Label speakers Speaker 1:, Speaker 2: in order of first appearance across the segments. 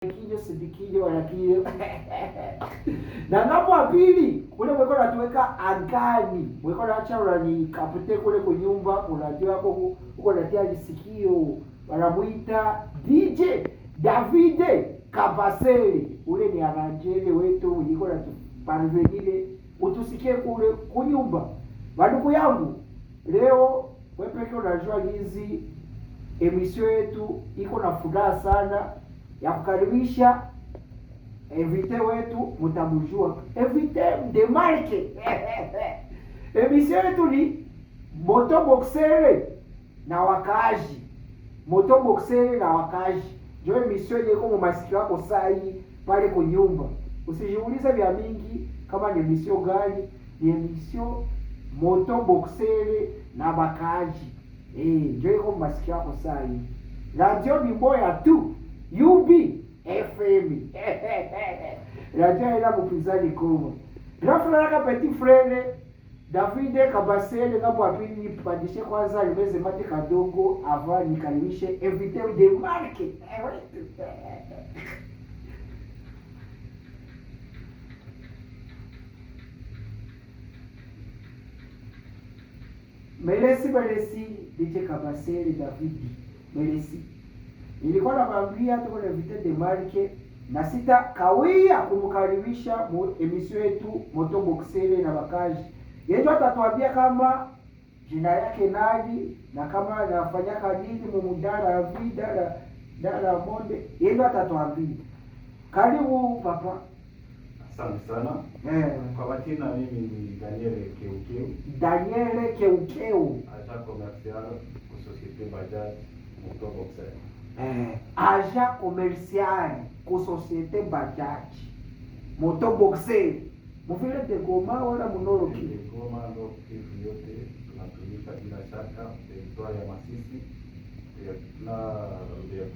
Speaker 1: Kijo sindikijo wanakijo na ngambo ya pili kule mweko natuweka angani, mweko naacha unanikapute kule kunyumba, unajua hapo huko natia lisikio, wanamuita DJ Davide Kabasele, ule ni aranjele wetu uliko natuparvenire utusikie kule kunyumba. Banduku yangu, leo wepeke unajua hizi emission yetu iko na furaha sana ya kukaribisha invité wetu, mutamujua invité de marque. Emission yetu ni moto boxere na wakaaji, moto boxere na wakaaji, njo emission yenye iko mumasikio yako sai pale kunyumba. Usijiulize vya mingi kama ni emission gani, ni emission moto boxere na bakaaji. Eh, njo iko mumasikio yako sai. Radio ni moya tu, UB FM. Radio ina mupinzani kubwa. Grand frère ka petit frère Davide Kabasele ngambo ya pili, nipandishe kwanza nimeze mate kadogo avant nikaribishe invité de marque. Melesi melesi DJ Kabasele Davidi. Melesi. Nilikuwa nakwambia tuko na invité de marque na sita kawia kumkaribisha mu emission yetu Moto Boxere na Bakaji. Yeye atatuambia kama jina yake nani na kama anafanyaka nini mumudara vida dara monde. Yeye atatuambia. Karibu papa.
Speaker 2: Asante sana. Kwa majina mimi ni Daniel Keukeu,
Speaker 1: Daniele Keukeu.
Speaker 2: agent commercial kwa Societe Bajaj Moto Boxer.
Speaker 1: Agent commercial ku Societe Bajaj Moto Boxer. Muvile de Goma wala Munoro Kivu.
Speaker 2: Goma, Nord Kivu yote tunatumika bila shaka, territoire ya Masisi na Rubero,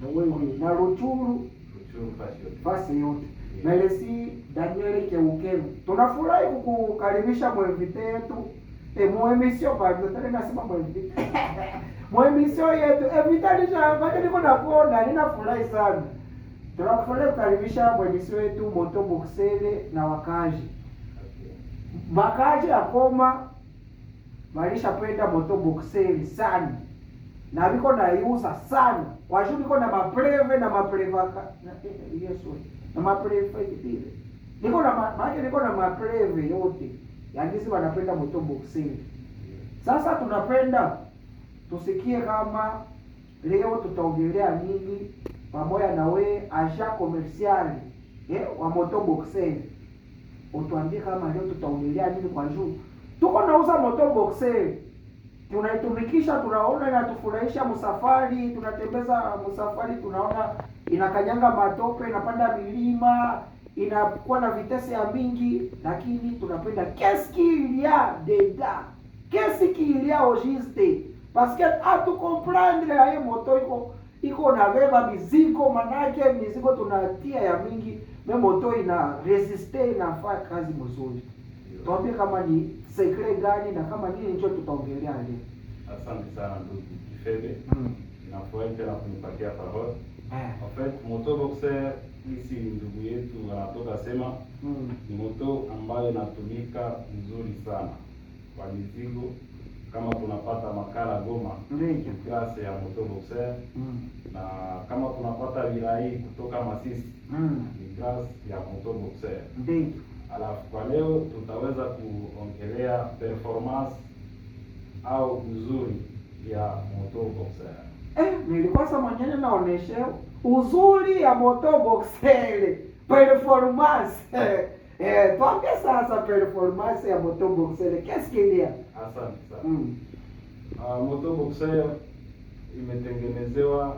Speaker 1: Na wewe na Ruchuru
Speaker 2: Ruchuru fasi yote.
Speaker 1: fasi yote. Melesi Daniel Keukeu. Tunafurahi kukukaribisha mwevite yetu. Muemisio pardon, tena nasema mwevite. Muemisio yetu. Evita nisha baada niko nakuona ninafurahi sana. Tunafurahi kukaribisha mwemisio yetu Moto Boxere na wakaji.
Speaker 2: Okay.
Speaker 1: Bakaji ya Goma balishapenda Moto Boxere sana. Na biko naiuza sana. Kwa juu biko na mapreve na maprevaka. Na, Yesu. Na mapreve vile. Niko na maana niko na mapreve yote. Yaani sisi wanapenda Moto Boxere. Sasa tunapenda tusikie kama leo tutaongelea nini pamoja na we agent commercial wa Moto Boxer. Utuambie kama leo tutaongelea nini kwa juu. Tuko nauza Moto Boxer. Tunaitumikisha, tunaona inatufurahisha msafari, tunatembeza msafari, tunaona inakanyanga matope, inapanda milima, inakuwa na vitesi ya mingi, lakini tunapenda qu'est-ce qu'il y a dedans? Qu'est-ce qu'il y a au juste? Parce que hatu comprendre ya moto iko nabeba mizigo, manake mizigo tunatia ya mingi, me moto ina resiste, inafanya kazi mzuri. Tuambie kama ni secret gani na kama nini ndicho tutaongelea leo.
Speaker 2: Asante sana ndugu Kifebe. Nafurahi tena kunipatia parole. En fait, Moto Boxer hisi ndugu yetu anatoka sema ni moto ambayo inatumika mzuri sana kwa mizigo. Kama tunapata makala Goma
Speaker 1: Ndio.
Speaker 2: grâce ya Moto Boxer, na kama tunapata virai kutoka Masisi ni grâce ya Moto Boxer.
Speaker 1: Ndio.
Speaker 2: Alafu kwa leo tutaweza kuongelea performance au uzuri ya Moto Boxer.
Speaker 1: Nilikuwa sa mwenyewe naoneshe uzuri ya Moto Boxer performance. Tuambie sasa performance ya Moto Boxer. Qu'est-ce qu'il y a?
Speaker 2: Asante sana. Moto Boxer imetengenezewa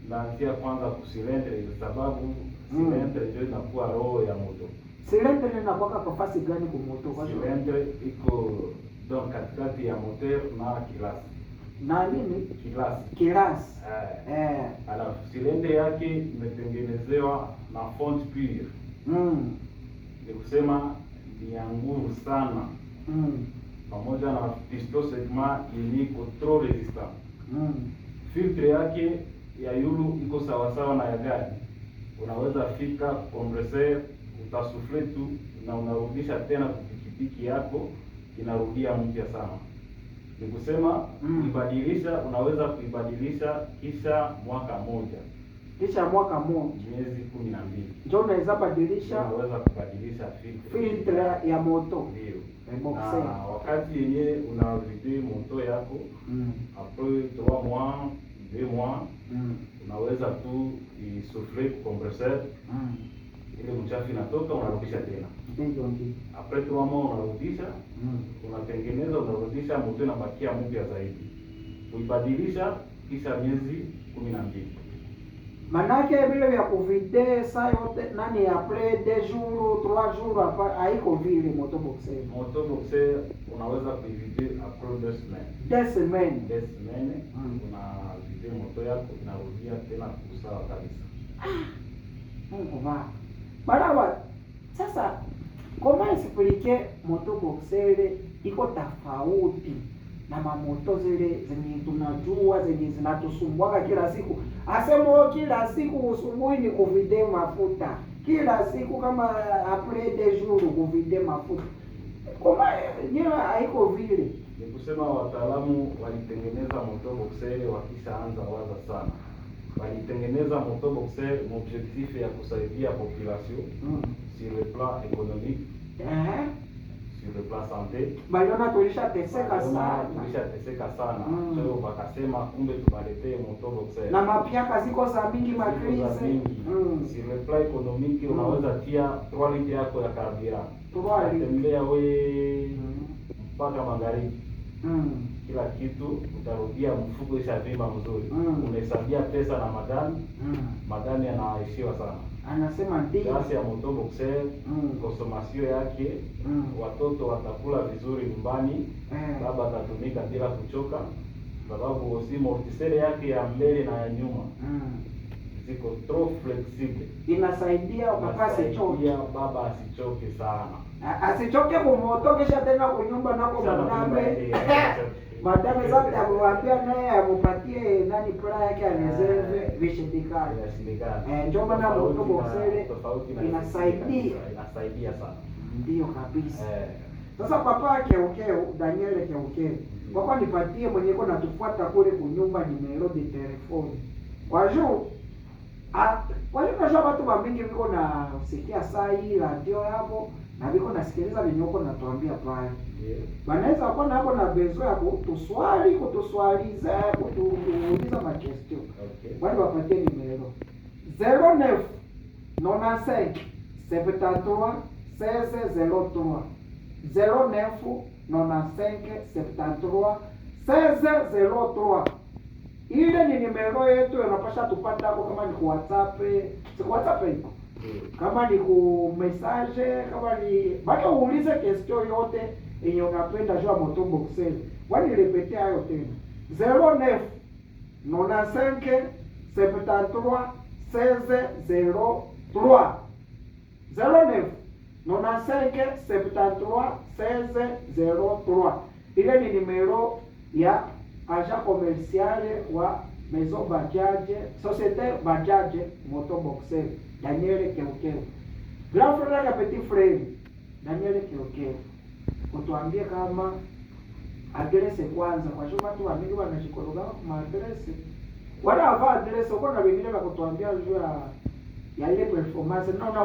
Speaker 2: naanzia kwanza kusilendre, sababu silendre ndio inakuwa roho ya moto.
Speaker 1: Silendre inakuwa kwa fasi gani kwa moto? Kwa
Speaker 2: Silendre iko donc katikati ya moteur na kilasi.
Speaker 1: Na nini?
Speaker 2: Kilasi.
Speaker 1: Kilasi.
Speaker 2: Alafu silendre yake imetengenezewa na fonte pure. Ni kusema ni ya nguvu sana. Pamoja na piston segment yenye iko trop resistant. Filtre yake ya yulu iko sawasawa na ya gari. Unaweza fika compresseur, utasouffler tu na unarudisha tena kupikipiki yako, inarudia mpya sana. Ni kusema kuibadilisha, unaweza kuibadilisha kisha mwaka moja,
Speaker 1: Kisha mwaka moja
Speaker 2: miezi 12
Speaker 1: njo unaweza badilisha
Speaker 2: unaweza kubadilisha filtre.
Speaker 1: Filtre ya moto.
Speaker 2: Ndio.
Speaker 1: Boxer.
Speaker 2: Na wakati yenye unavide moto yako après 3 mois, 2 mois, unaweza tu isouffler compresseur, ile mchafu inatoka, unarudisha tena.
Speaker 1: Ndio.
Speaker 2: Après 3 mois unarudisha, unatengeneza, unarudisha, moto inabakia mpya zaidi. Kuibadilisha kisha miezi 12.
Speaker 1: Manake vile vya kuvider saa yote nani après 2 jours, 3 jours hapa haiko vile moto boxer.
Speaker 2: Moto boxer unaweza kuivider après 2 semaines.
Speaker 1: 2 semaines.
Speaker 2: 2 semaines unavider moto yako, inarudia tena kusawa kabisa.
Speaker 1: Mungu baba. Barawa sasa comment expliquer moto boxer iko tofauti na mamoto zile zenye tunajua zenye zinatusumbuaka kila siku? Asemo kila siku usubuhi ni kuvider mafuta, kila siku kama après 2 jours kuvider mafuta. Comment nyewe haiko vile?
Speaker 2: Ni kusema wataalamu walitengeneza moto boxer wakishaanza waza sana. Walitengeneza moto boxer objectif ya kusaidia population sur le plan économique, sur le plan santé.
Speaker 1: Baliona tulishateseka
Speaker 2: Waliona
Speaker 1: sana.
Speaker 2: tulishateseka sana. So wakasema kumbe tubaletee moto boxer.
Speaker 1: Na mapiaka ziko za mingi,
Speaker 2: Ziko za
Speaker 1: macrises.
Speaker 2: mingi. Sur le plan économique, unaweza tia 3 litre yako ya carburant.
Speaker 1: 3 litre.
Speaker 2: Utembea we mpaka magharibi. Kila kitu utarudia, mfuko ishavimba mzuri. Unahesabia pesa na madani, madani yanaishiwa sana.
Speaker 1: Anasema ndio.
Speaker 2: Grâce ya moto boxer, consommation yake, watoto watakula vizuri nyumbani, baba atatumika bila kuchoka, sababu aussi amortisseur yake ya mbele na ya nyuma ziko trop flexible.
Speaker 1: Inasaidia papa asichoke.
Speaker 2: Inasaidia baba asichoke sana.
Speaker 1: Asichoke kumoto kisha tena kunyumba nako
Speaker 2: Kisha na
Speaker 1: madame.
Speaker 2: kunyumba, asichoke.
Speaker 1: Madame zote amwambia naye amupatie nani pla yake ya réserve, vishindikana.
Speaker 2: Inashindikana.
Speaker 1: Eh, ndio maana
Speaker 2: Tofauti
Speaker 1: moto boxer
Speaker 2: tofauti na
Speaker 1: inasaidia.
Speaker 2: Inasaidia sana.
Speaker 1: Ndio kabisa. Sasa papa Keukeu, Daniel Keukeu, wako nipatie mwenye iko natufuata kule kunyumba numéro de téléphone. Kwa juu kwa hiyo unajua watu wa mingi viko na sikia saa hii radio hapo na viko nasikiliza venye uko natuambia pale. Wanaweza kuwa na hapo na besoin ya kutuswali, kutuswalize, kutuuliza maquestions. Wale wapatie numéro 09 95 73 16 03, 09 95 73 16 03. Ile ni numéro yetu unapasha tupata hapo, kama ni ku WhatsApp, si ku WhatsApp iko, kama ni ku message, kama ni bado uulize question yote yenye unapenda juu ya moto boxer. Wani répéter hayo tena: 09 95 73 16 03, 09 95 73 16 03. Ile ni numéro ya agent commercial wa Maison Bajaj, Société Bajaj Moto Boxer, Daniel Keukeu. Grand frère na petit frère, Daniel Keukeu. Utuambie kama adresse kwanza, kwa sababu watu wa mingi wanashikoroga kwa adresse. Wala ava adresse uko na wengine wa kutuambia juu ya ile performance naona.